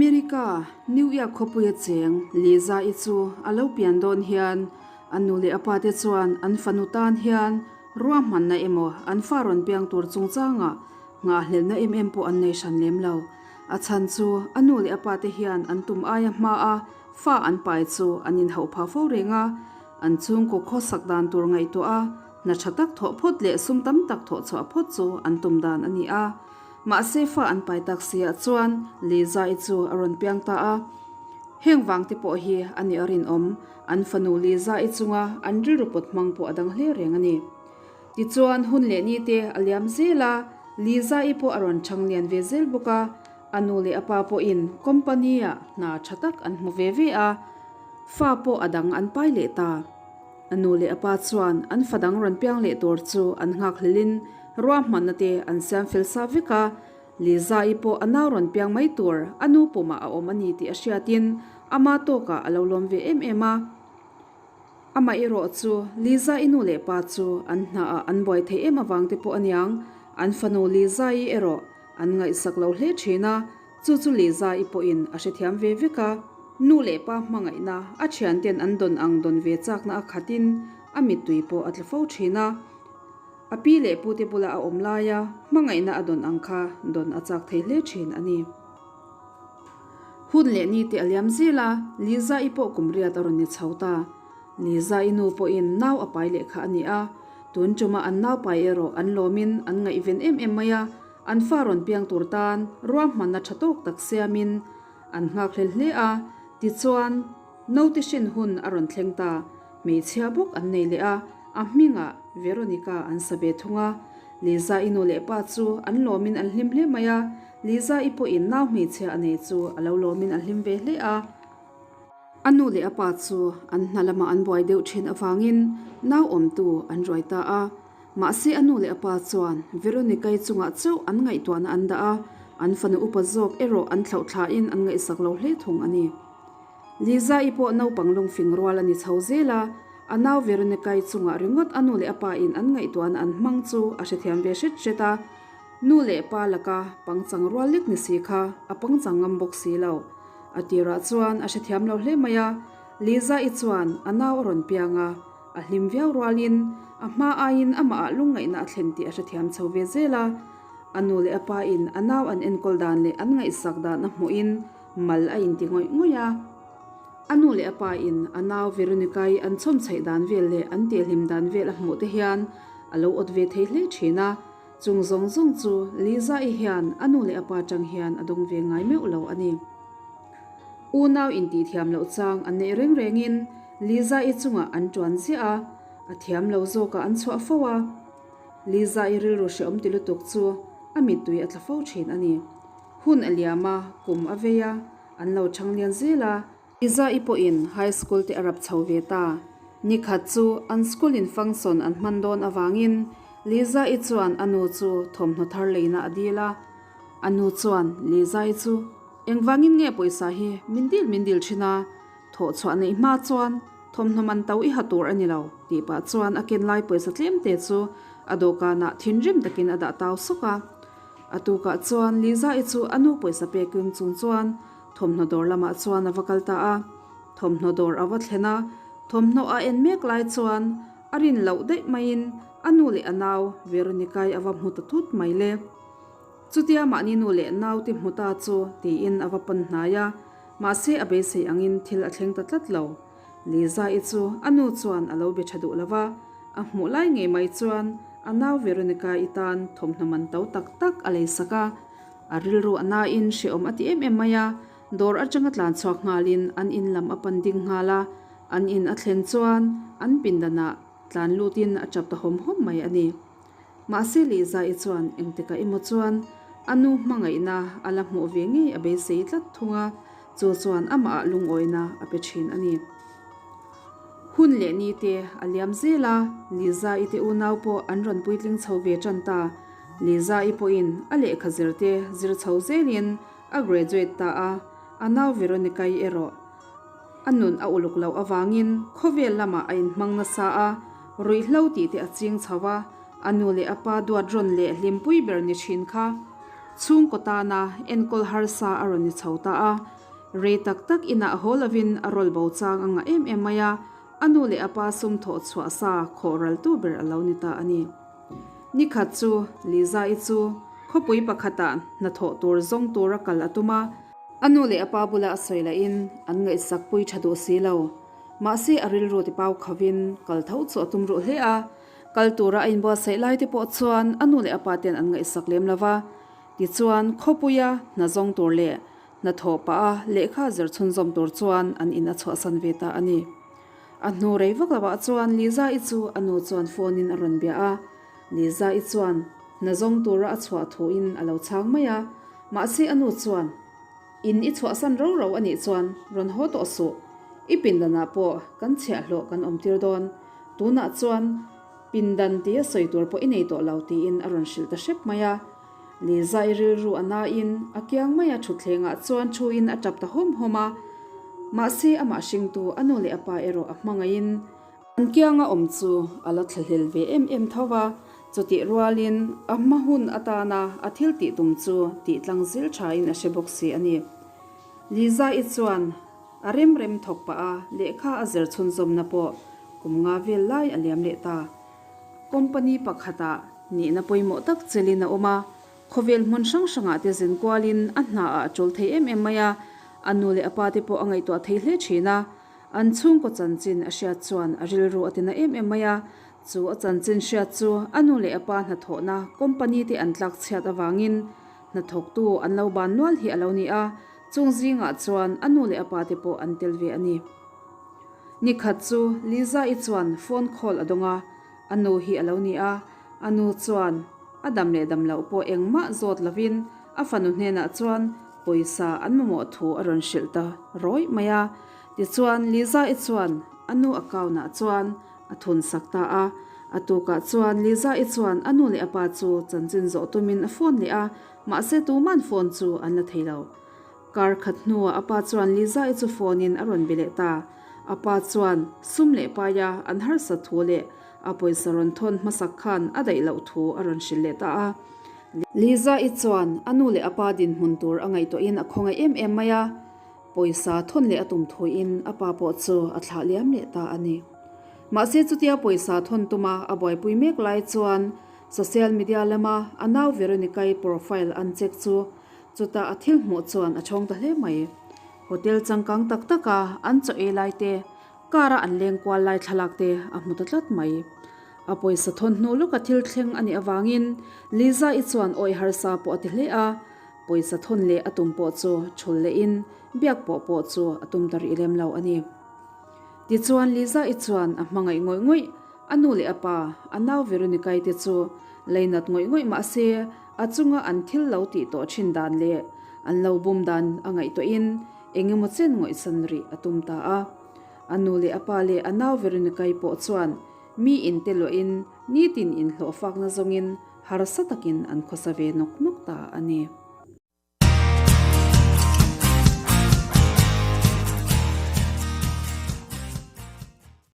America, New York khawpuia cheng Liza-i chu a lo pian dawn hian a nu leh a pate chuan an fanu tan hian ruahmanna emaw an fa rawn piang tur chungchangah nghahhlelhna em em pawh an nei hran lem lo. A chhan chu a nu leh a pate hian an tum aia hmaa fa an pai chu an inhauh phah fo reng a, an chhungkaw khawsak dan tur ngaihtuah a, hna tha tak thawh phawt leh sum tam tak thawh chhuah phawt chu an tum dan a ni a. Mahse fa an pai tak si ah chuan Liza-i chu a rawn piang ta a. Heng vang te pawh hi a ni a rinawm, an fanu Liza-i chunga an rilru pawt hmang pawh a dang hle reng a ni. Tichuan hun leh ni te a liam zel a, Liza-i pawh a rawn chhang lian ve zel bawk a, a nu leh a pa pawhin company-ah hna tha tak an hmu ve ve a, fa pawh a dang an pai leh ta. A nu leh a pa chuan an fa dang rawn piang leh tur chu an nghakhlelin ruahmanna te an siam fel sa vek a, Liza-i pawh a nau rawn piang mai tur a nu pumah a awm a ni tih a hriatin ama tawkah a lo lawm ve em em a. Amah erawh chu Liza-i nu leh pa chu an hnaah an buai thei em avang te pawh aniang, an fanu Liza-i erawh an ngaihsak lo hle thin a, Chu chu Liza-i pawhin a hrethiam ve vek a, nu leh pa hmangaihna a thianten an dawn ang dawn ve chakna a khatin a mittui pawh a tla fo thin a. A pi leh pute bula a awm laia hmangaihna a dawn ang kha dawn a chak thei hle thin a ni. Hun leh ni te a liam zel a, Liza-i pawh kum riat a rawn ni chho ta. Liza-i nu pawhin nau a pai leh kha a ni a, tun tuma an nau pai erawh an lawmin an ngaihven em em mai a, An fa rawn piang tur tan ruahmanna tha tawk tak siamin an nghakhlel hle a, tichuan naute hrin hun a rawn thleng ta. Hmeichhia bawk an nei leh a, a hmingah Veronica an sa ve thung a. Liza-i nu leh pa chu an lawmin an hlim hle mai a, Liza-i pawhin nau hmeichhia a nei chu a lo lawmin a hlim ve hle a. A nu leh a pa chu an hna lamah an buai deuh thin avangin nau awmtu an ruai ta a. Mahse a nu leh a pa chuan Veronica-i chungah chauh an ngaihtuahna an dah a, an fanu upa zawk erawh an thlauh thlain an ngaihsak lo hle thung a ni. Liza-i pawh naupang lungfing rual a ni chho zel a, a nau Veronica-i chungah ringawt a nu leh a pa in an ngaihtuahna an hmang chu a hrethiam ve hret hret a, nu leh pa laka pangchang rual lek ni si kha a pangchang ngam bawk si lo. A tirah chuan a hrethiam lo hle mai a, Liza-i chuan a nau a rawn piang a, a hlim viau rualin a hma aiin amah ah lungngaihna a thlen tih a hrethiam chho ve zel a. A nu leh a pa in a nau an enkawl dan leh an ngaihsak dan a hmuhin mal a inti ngawih ngawih a. A nu leh a pa in a nau Veronica-i an chhawm chhaih dan vel leh an tihhlim dan vel a hmuh te hian a lo awt ve thei hle thin a. Chung zawng zawng chu Liza-i hian a nu leh a pa tang hian a dawng ve ngai meuh lo a ni. Unau intihthiam loh chang an neih reng rengin Liza-i chungah an tuan ziah a, a thiam lo zawkah an chhuah fo a. Liza-i rilru hreawm ti lutuk chu a mittui a tla fo thin a ni. Hun a liam a, kum a vei a, an lo chhang lian zel a. Liza-i pawhin high school te a rap chho ve ta. Nikhat chu an school in function an hman dawn avangin Liza-i chuan a nu chu thawmhnaw thar leina a dil a. A nu chuan Liza-i chu, Engvangin nge pawisa hi min dil min dil thin a? Thawh chhuah neih hma chuan thawmhnaw man to i ha tur a ni lo, tih pah chuan a ken lai pawisa tlem te chu a dawhkanah thinrim takin a dah tau sawk a. A tukah chuan Liza-i chu a nu pawisa pek ring chung chuan thawmhnaw dawr lamah chuan a va kal ta a. Thawmhnaw dawr a va thlen a, thawmhnaw a en mek lai chuan a rin loh daih maiin a nu leh a nau Veronica-i a va hmu ta thut mai le. Chutia mahni nu leh naute hmu ta chu tiin a va pan hnai a, mahse a beisei angin thil a thleng ta tlat lo. Liza-i chu a nu chuan a lo be tha duh lo va, a hmuh lai ngei mai chuan a nau Veronica-i tan thawmhnaw man to tak tak a lei sak a. A rilru a nain hrehawm a ti em em mai a, dawr atanga tlan chhuak nghalin an in lam a pan ding nghal a, an in a thlen chuan an pindanah tlan lutin a tap ta hawm hawm mai a ni. Mahse Liza-i chuan engtikah emaw chuan a nu hmangaihna a la hmuh ve ngei a beisei tlat thung a, chu chuan amahah lungawina a pe thin a ni. Hun leh ni te a liam zel a, Liza-i te unau pawh an rawn puitling chho ve tan ta. Liza-i pawhin a lehkha zir te zir chho zelin a graduate ta a, a nau Veronica-i erawh A nun a uluk loh avangin khawvel lamah a inhmang nasa a, ruihhlo tih te a ching chho a, a nu leh a pa duat rawn leh hlimpui ber ni thin kha. Chhungkaw tana enkawl harsa a rawn ni chho ta a. Rei tak tak inah haw lovin a rawl bo chang a ngah em em mai a, a nu leh a pa sum thawh chhuah sa khawh raltu ber a lo ni ta a ni. Ni khat chu Liza-i chu khawpui pakhatah hnathawh tur zawng tura kal a tum a. A nu leh a pa bula a sawi lahin an ngaihsak pui tha duh si lo. Mahse a rilru ti pau khovin kal tho chu a tum ruh hle a. Kal tura a inbuatsaih lai te pawh chuan a nu leh a pa ten an ngaihsak lem lo va. Tichuan khawpuia hna zawng tur leh hnathawh pah a lehkha zir chhunzawm tur chuan an in a chhuahsan ve ta a ni. A hnu rei vak lovah chuan Liza-i chu a nu chuan phone in a rawn bia a. Liza-i chuan hna zawng tura a chhuah thuin a lo chhang mai a. Mahse a nu chuan, In i chhuahsan ro ro a nih chuan rawn haw tawh suh. I pindanah pawh kan chhiahhlawh kan awm tir dawn. Tunah chuan pindan tia sawi tur pawh i nei tawh lo tiin a rawn hrilh ta hrep mai a. Liza-i rilru a nain a kiang mai a thutthlengah chuan thuin a tap ta hawm hawm a. Mahse amah hringtu a nu leh a pa erawh a hmangaihin an kianga awm chu a la thlahlel ve em em tho va. Chutih rualin a hma hun atana a thil tih tum chu tih tlang zil thain a hre bawk si a ni. Liza-i chuan a rem rem thawk pah a, lehkha a zir chhunzawmna pawh kum nga vel lai a liam leh ta. Company pakhatah nihna pawimawh tak chelin a awm a, khawvel hmun hrang hrangah te zin kualin a hnaah a tul thei em em mai a, a nu leh a pa te pawh a ngaihtuah thei hle thin a. An chhungkaw chanchin a hriat chuan a rilru a tina em em mai a, chu a chanchin hriat chu a nu leh a pa hnathawhna company te an tlak chhiat avangin hnathawktu an lo ban nual hi a lo ni a, chung zingah chuan a nu leh a pa te pawh an tel ve a ni. Ni khat chu Liza-i chuan phone call a dawng a, a nu hi a lo ni a, a nu chuan a dam leh dam loh pawh engmah zawt lovin a fanu hnenah chuan pawisa an mamawh thu a rawn hrilh ta rawih mai a. Tichuan Liza-i chuan a nu account-ah chuan a thun sak ta a, a tukah chuan Liza-i chuan a nu leh a pa chu chanchin zawh tumin a phone leh a, mahse tuman phone chu an la thei lo. Kar khat hnuah a pa chuan Liza-i chu phone in a rawn be leh ta. A pa chuan sum leh paia an harsat thu leh a pawisa rawn thawn hmasak khan a daih loh thu a rawn hrilh leh ta a. Liza-i chuan a nu leh a pa dinhmun tur a ngaihtuahin a khawngaih em em mai a, pawisa thawn leh a tum thuin a pa pawh chu a thlah liam leh ta a ni. Mahse chutia pawisa thawn tuma a buaipui mek lai chuan social media lama a nau Veronica-i profile an check chu Chutah a thil hmuh chuan a chhawng ta hle mai. Hotel changkang tak taka an chaw ei lai te, car a an leng kual lai thlalak te a hmu ta tlat mai. A pawisa thawn hnu lawka thil thleng a nih avangin Liza-i chuan awih harsa pawh a ti hle a, pawisa thawn leh a tum pawh chu chhul lehin biak pawh pawh chu a tum ta rih lem lo a ni. Tichuan Liza-i chuan a hmangaih ngawih ngawih, a nu leh a pa, a nau Veronica-i te chu leinat ngawih ngawih mah se, A chunga an thil lo tih tawh thin dan leh an lo bum dan a ngaihtuahin eng emaw chen ngawihsan rih a tum ta a. A nu leh a pa leh a nau Veronica-i pawh chuan mi in te luahin nitin inhlawhfakna zawngin harsa takin an khawsa ve nawk nawk ta a ni.